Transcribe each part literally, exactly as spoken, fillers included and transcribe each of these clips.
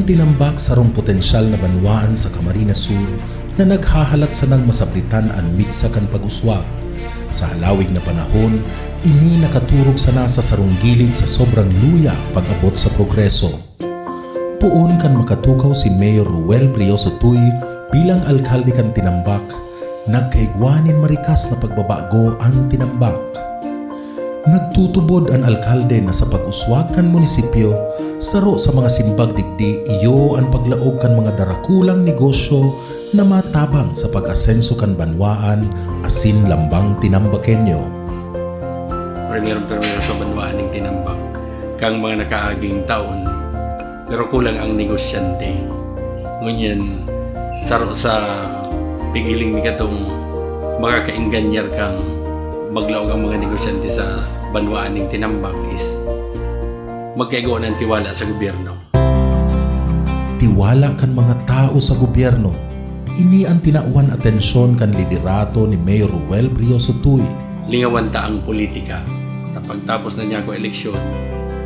Tinambak sarong potensyal na banwaan sa Camarines Sur na naghahalat sanang masabritan an mitsa kan pag-uswag. Sa halawig na panahon, ini nakaturog sana sa sarong gilid sa sobrang luya pag-abot sa progreso. Poon kan makatukaw si Mayor Ruel Brioso Tuy bilang alkalde kan Tinambak, nagkaigwa nin marikas na pagbabago an Tinambak. Nagtutubod an alkalde na sa pag-uswag kan munisipyo, saro sa mga simbag digdi iyo an paglaog kan mga darakulang negosyo na matabang sa pag-asenso kan banwaan asin lambang Tinambakenyo. Primerong-primero sa banwaan ning Tinambak, kang mga nakaaging taon, pero kulang ang negosyante. Ngunyan, saro sa pighiling mi katong makakaingganyar kang maglaog ang mga negosyante sa banwaan ning Tinambak is magkaigwa nin tiwala sa gobyerno. Tiwala kan mga tawo sa gobyerno, ini an tinawan atensyon kan liderato ni Mayor Ruel Brioso Tuy. Lingawan ta ang politika. Ta pagtapos na niya ako eleksyon,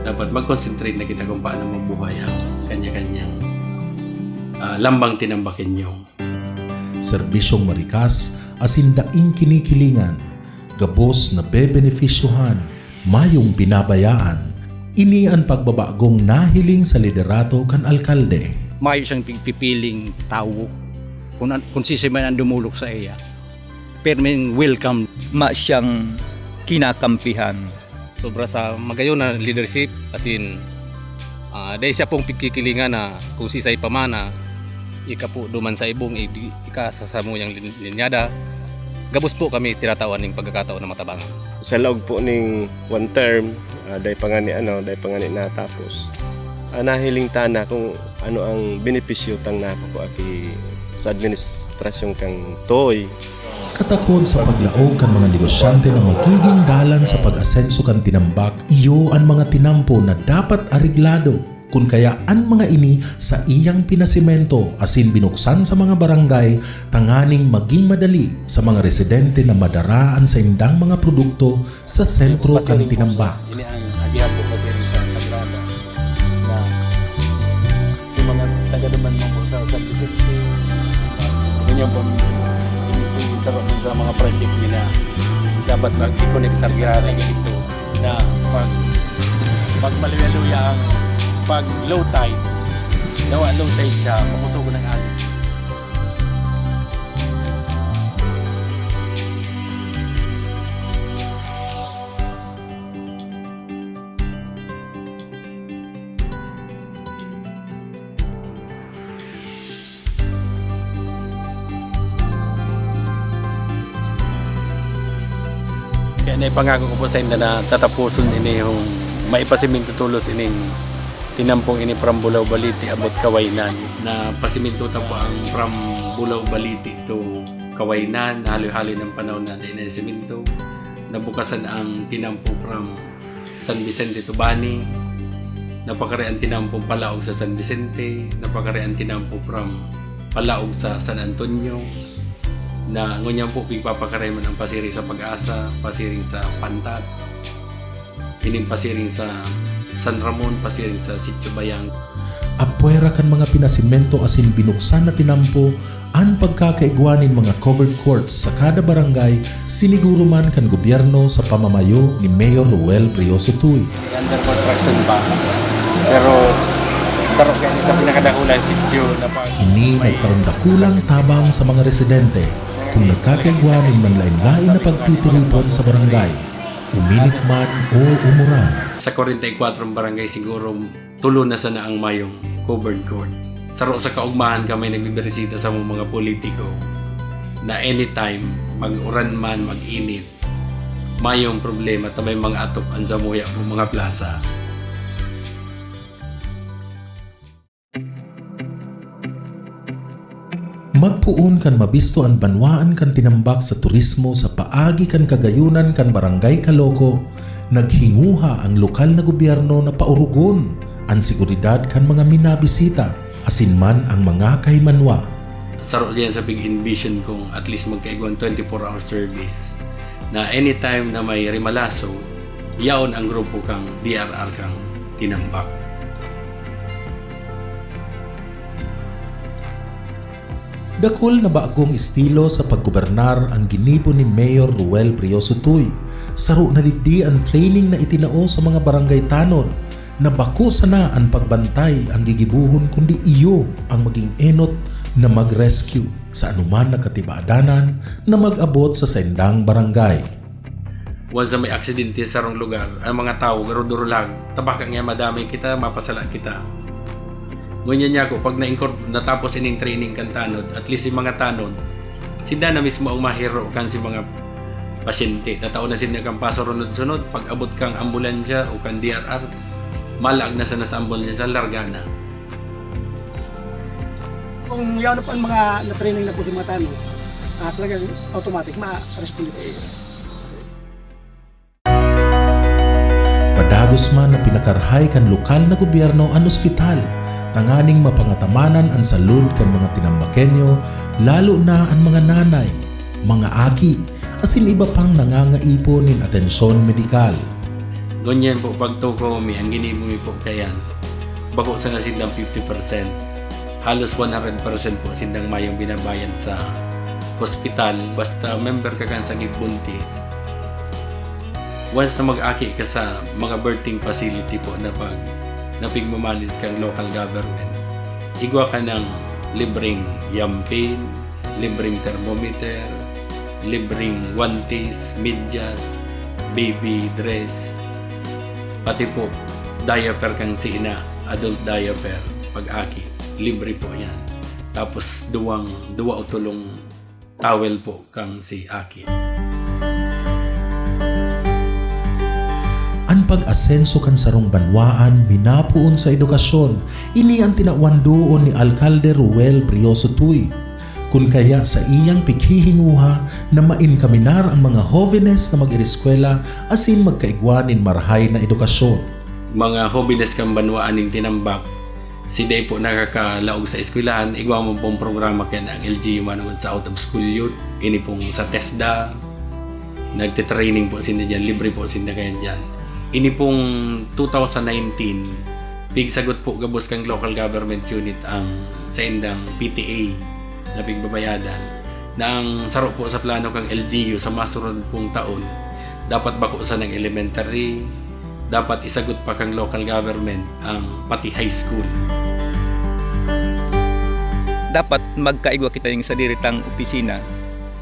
dapat mag-concentrate na kita kung paano mabuhay ang kanya-kanyang, ah, lambang Tinambakenyo. Serbisyong marikas asin daing kinikilingan, gabos nabebenepisyohan, mayong binabayaan. Ini an pagbabagong nahiling sa liderato kan alkalde. Mayo siyang pigpipiling tawo. Kung an-, kung siisay man ang dumulog sa iya, perming welcome. Ma siyang kinakampihan. Sobra sa magayon na leadership, as in, ah, dai siya pong pigkikilingan na kung siisay pa man na ikapo duman sa ibong, i-, ika sa samuyang lin-, linyada. Gabos po kami tinatawan ning pagkakataon na matabangan. Sa laog po ning one term, ah, dai pa ngani ano, dai pa ngani natapos. Ah, nahiling ta na kung ano ang benepisyo tang nakukua ki sa administrasyon kang Toy. Katakod sa paglaog kan mga negosyante na magiging dalan sa pag-asenso kan Tinambak, iyo an mga tinampo na dapat areglado. Kun kaya an mga ini saiyang pinasemento asin binuksan sa mga barangay tanganing magin madali sa mga residente na madara an saindang mga produkto sa sentro kan Tinambak. Ini ang agihan po kasi sa Sagrada na yung mga taga naman mo po sa San Vicente, ganyan po, yung, yung sa, sa mga project nila, dapat mag-connect sa Sagrada dito na pag, pag maluya-luya ang pag low tide, dawa low tide siya, makusog ng agit. Kaya naipangako ko po sa inda na tatapuson ini yung maipasimento tolos ining tinampong ini from Bulao, Balite, abot Kawaynan. Na pasimento ta po ang from Bulao, Balite to Kawaynan, haloy-haloy ng panahon na dai na siminto. Nabukasan ang tinampo from San Vicente to Bani. Napakari ang tinampo palaog sa San Vicente. Napakari ang tinampo from palaog sa San Antonio. Na ngunyan po, pigpapakari man ang pasiring sa Pag-asa, pasiring sa Pantat. Ining pasiring sa San Ramon, pasiring sa Sitio Bayang. Apwera kan mga pinasimento asin binuksan na tinampo, an pagkakaigwa nin mga covered courts sa kada barangay, siniguro man kan gobyerno sa pamamayo ni Mayor Ruel Brioso Tuy. Under construction pa. Pero, pero kaya sa pinakadakulang sitio na pa- Ini nagkaon dakulang tabang sa mga residente kung nagkakaigwa nin manlaen-laen na pagtitiripon sa barangay, uminit man o umuran. Sa kwarenta y kwatro barangay siguro, tulo na sana ang mayong covered court. Saro sa kaugmahan kami nagbibirisita sa mga politiko na anytime, mag-uran man, mag-init, mayong problema ta may mga atop an samuya o mga plaza. Magpoon kan mabisto an banwaan kan Tinambak sa turismo sa paagi kan kagayonan kan Barangay Caloco, naghinguha ang lokal na gobyerno na paurugon an seguridad kan mga minabisita asin man ang mga kahimanwa. Saro diyan sa pig-envision kong at least magkaigwang twenty-four hour service na anytime na may rimalaso, yaon ang grupo kang D R R kang Tinambak. Dakul na bagong estilo sa paggobernar ang ginibo ni Mayor Ruel Brioso Tuy. Saro na digdi an training na itinao sa mga barangay tanod, na bako sana an pagbantay ang gigibohon kundi iyo ang maging enot na mag-rescue sa anuman na katibadanan na mag-abot sa saindang barangay. Once na may aksidente sa sarong lugar, ang mga tawo garo-durulag, ta baka nga madamay kita, mapasala kita. Ngunyan niya ako, pag na-incorp-, natapos ining training kan tanod, at least yung mga tanod, sinda na mismo ang mahiro kan si mga pasyente. Tatao na sinda kan pasurunod-sunod, pag abot kang ambulansya o kan D R R, malaag na sana sa ambulansya, larga na. Kung yan ang mga na-training na po sa mga tanod, ah, talagang automatic, ma-respond po. Padagos man na pinakarahay kan lokal na gobyerno an ospital, tanganing mapangatamanan an salud kan mga tinambakenyo, lalo na an mga nanay, mga aki, asin iba pang nangangaipo nin atensyon medikal. Ngunyan po, pagtukaw mi, ang ginibo mi po kayan, bako sana sindang fifty percent. Halos one hundred percent po sindang mayong binabayad sa hospital, basta member ka kan Sagip Buntis. Once na mag-aki ka sa mga birthing facility po na pag, na pigmamalis kang local government, igwa ka ng libreng yampin, libreng thermometer, libreng guwantes, medyas, baby dress, pati po diaper kan si ina, adult diaper, pag-aki, libre po yan. Tapos duwang, duwa o tulong towel po kan si aki. An pag-asenso kan sarong banwaan minapoon sa edukasyon, ini an tinawan doon ni Alkalde Ruel Brioso Tuy. Kun kaya sa iyang pighihinguha na mainkaminar an mga hovenes na mag-ireskwela asin magkaigwa nin marahay na edukasyon. Mga hovenes kan banwaan nin Tinambac, si dai po nakakalaog sa eskwelahan, igwa man pong programa kan ang L G U manongod sa out of school youth, ini pong sa TESDA, nagte-training po sinda diyan, libre po sinda kaya diyan. Ini pong two thousand nineteen, pigsagot po gabos kan local government unit ang saindang P T A na pigbabayadan, na ang saro po sa plano kan L G U sa masunod pong taon, dapat bako sanang elementary, dapat isagot pa kan local government ang pati high school. Dapat magkaigwa kita nin sadiri tang opisina,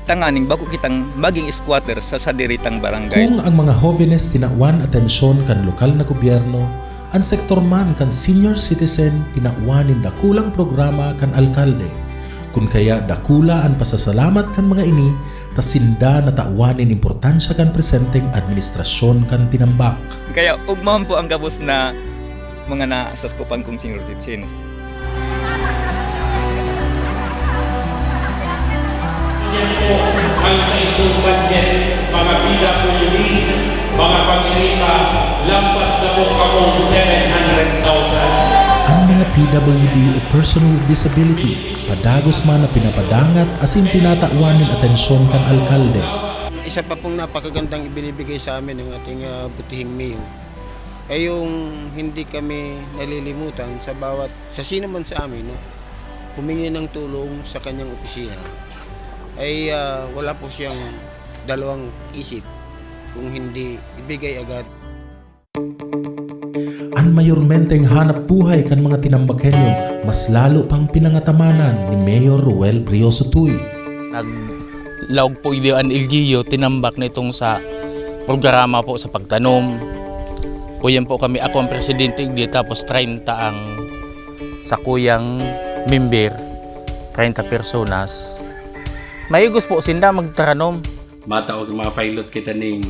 tanganing bako kitang magin squatter sa sadiri tang barangay. Kung ang mga hovenes tinawan atensyon kan lokal na gobyerno, an sektor man kan senior citizen tinawan nin dakulang programa kan alkalde. Kun kaya dakula an pasasalamat kan mga ini, ta sinda natawan nin importansya kan presenteng administrasyon kan Tinambac. Kaya ogmahon po ang gabos na mga nasa sakupan kong senior citizens. Yan po ang saindong budget, mga P W Ds, mga pag-irita, lampas na po kapong seven hundred thousand. Ang mga P W D o person with disability, padagos man na pinapadangat asin tinatawan nin atensyon kan alkalde. Isa pa pong napakagandang ibinibigay sa amin ng ating, ah, butihing mayor ay yung hindi kami nalilimutan sa bawat, sa sino man sa amin, no, humingi ng tulong sa kanyang opisina, ay, ah, wala po siyang dalawang isip kung hindi ibigay agad. An mayormenteng hanap buhay kan mga Tinambakenyo mas lalo pang pinangatamanan ni Mayor Ruel Brioso Tuy. Naglaog po idi an L G U, Tinambac, nitong sa programa po sa pagtanom. Kuyan po kami, ako ang presidente igdi, tapos treinta ang sakuyang member, treinta personas. Maigos po sinda magtaranom. Matao, mga pilot kita ning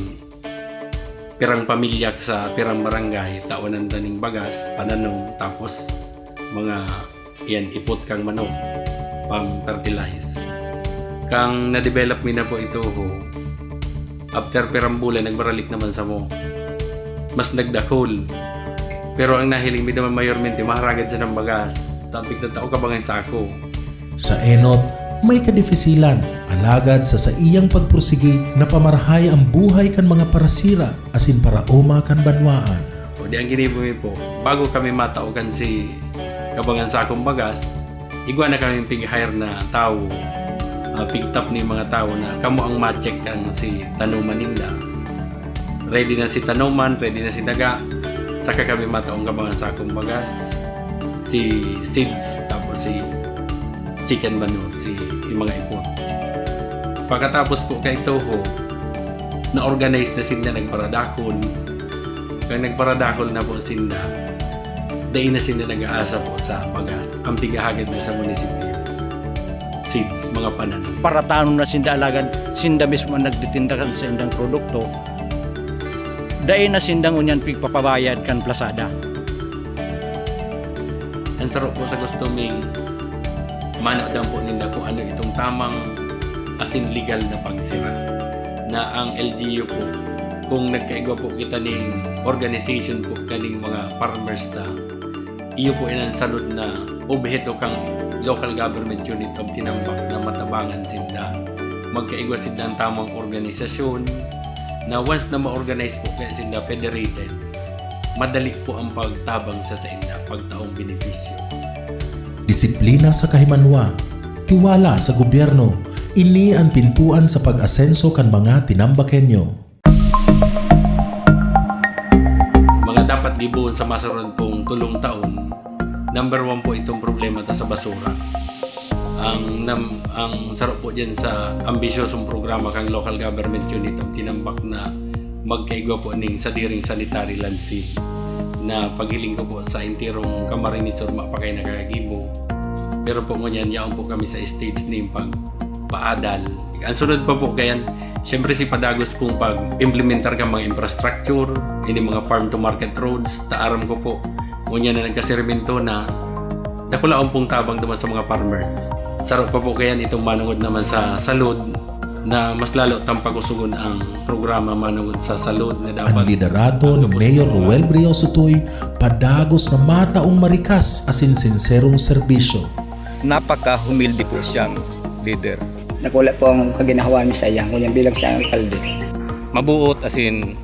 pirang pamilya sa pirang barangay, tawanan ta ning bagas, pananom, tapos mga, yan, ipot kang manok, pang-fertilize. Kang na-develop mi na po ito ho, after pirang bulan, nagbaralik naman samo. Mas nagdakul. Pero ang nahiling mi naman, mayormente, maharagad sa nang bagas. Tapik na tao, kabangan sa ako. Sa enot, may kadifisilan, alagad sa saiyang pagpursigi na pamarahay ang buhay kan mga parasira asin paraoma kan banwaan. O di ang ginibo mi po, bago kami matao kan si kabangan sa akong bagas, Igwa na kami pig-hire na tawo, ah, pigtap ni mga tawo na kamo ang ma-check kan si tanoman ninda. Ready na si tanoman, ready na si daga. Saka kami mataong ka mga sakong bagas, si seeds, tapos si chicken manure, si, yung mga ipot. Pagkatapos po kay Toho, na-organize na sinda, nagparadakol. Kaya nagparadakol na po sinda, dai na sinda nag-aasa po sa bagas. Ang pighahagad na sa munisipyo, seeds, mga pananom. Paratanon na sinda, alagad sinda mismo ang nagtitinda kan saindang produkto. Dai na sinda ngunyan pigpapabayad kan plasada. Ang saro po sa gusto ming manodan po ninda kung ano itong tamang asin legal na pagsira. Na ang L G U po, kung nagkaigwa po kita ning organization po kaning mga farmers ta, iyo po inan salud na obheto kang local government unit of Tinambac na matabangan sinda. Magkaigwa sinda ang tamang organisasyon na once na ma-organize po kaya sinda federated, madali po ang pagtabang sa sainda, pagtaong benepisyo. Disiplina sa kahimanwa, tiwala sa gobyerno, ini an pintuan sa pag-asenso kan mga Tinambakenyo. Mga dapat gibohon sa masunod pong tulong taon, number one po itong problema ta sa basura. Ang nam-, ang saro po diyan sa ambisyosong programa kang Local Government Unit of Tinambac na magkaigwa po ning sadiring sanitary landfill na paghiling ko po sa enterong Camarines Sur, mapakay na kakagibo. Pero po ngunyan, yaon po kami sa stage ning pagpaadal. Ang sunod pa po kayan, siyempre si padagos pong pag-implementar ka mga infrastructure, ini mga farm to market roads, taaram ko po, ngunyan na nagkasirmento na, dakulaon pong tabang duman sa mga farmers. Saro pa po kayan itong manungod naman sa salud, na mas lalo tang pakusugon ang programa manungod sa salud na An dapat liderato ni ang Mayor gabos Roel Brioso Tuy padagos na mataong marikas asin sinserong serbisyo. Napaka-humilde po siyang leader. Dakula po ang kaginahawan mi sa iya, ngunyan bilang siya ang alkalde. Mabuot asin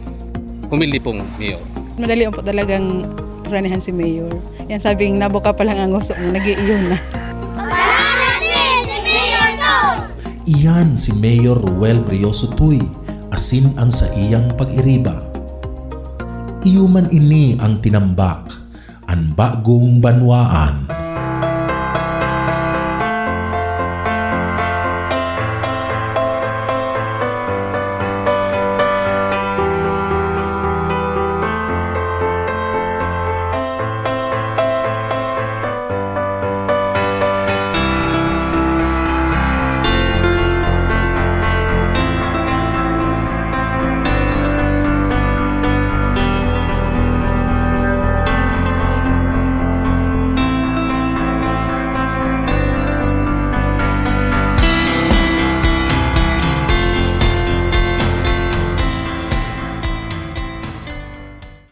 humilde pong mayor. Madali po talagang ranihan si mayor. Yan sabing nabuka pa lang ang gusto mo, nag-iiyon na. Pagkakalat ni si Mayor Tol! Iyan si Mayor Roel Brioso Tuy, asin ang saiyang pag-iriba. Iyo man ini ang Tinambac, an bagong banwaan.